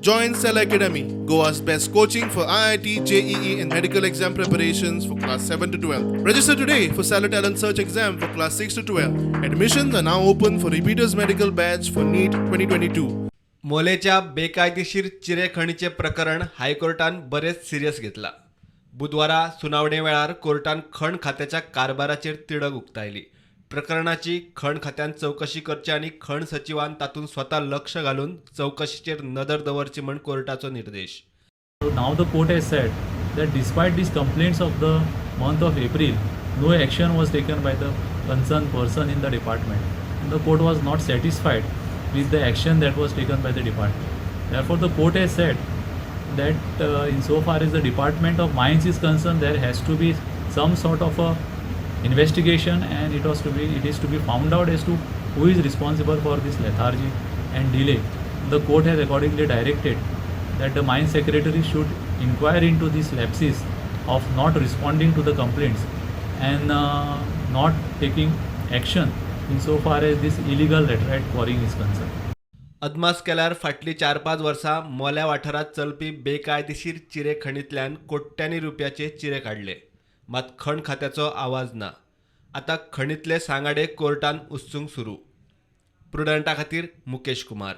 Join Cell Academy, Goa's best coaching for IIT, JEE, and medical exam preparations for class 7 to 12. Register today for Stellar Talent Search exam for class 6 to 12. Admissions are now open for repeaters medical batch for NEET 2022. मोलेच्या बेकायदेशीर चिरे खणीचें प्रकरण हायकोर्टान बरेंच serious घेतलां. बुधवारा सुनावणे वेळार कोर्टान खण खात्याच्या कारभाराचेर तिडक उक्तायली. प्रकरणाची खण खात्यान चवकशी करची आनी खण सचिवान तातूंत स्वता लक्ष घालून चवकशीचेर नदर दवरची म्हण कोर्टाचो निर्देश. So now the court has said that despite these complaints of the month of April, no action was taken by the concerned person in the department. And the court was not satisfied with the action that was taken by the department. Therefore, the court has said that insofar as the Department of Mines is concerned, there has to be some sort of a investigation, and it is to be found out as to who is responsible for this lethargy and delay. The court has accordingly directed that the mine secretary should inquire into these lapses of not responding to the complaints and not taking action insofar as this illegal laterite quarrying is concerned. अदमास केल्यार फाटलीं 4-5 वर्सां मोल्या वाठारांत चलपी बेकायदेशीर चिरे खणींतल्यान कोट्यांनी रुपयाचे चिरे काडले, मात खण खात्याचो आवाज ना. आतां खणींतले सांगाडे कोर्टान उस्तूंक सुरू. प्रुडंटा खातीर मुकेश कुमार.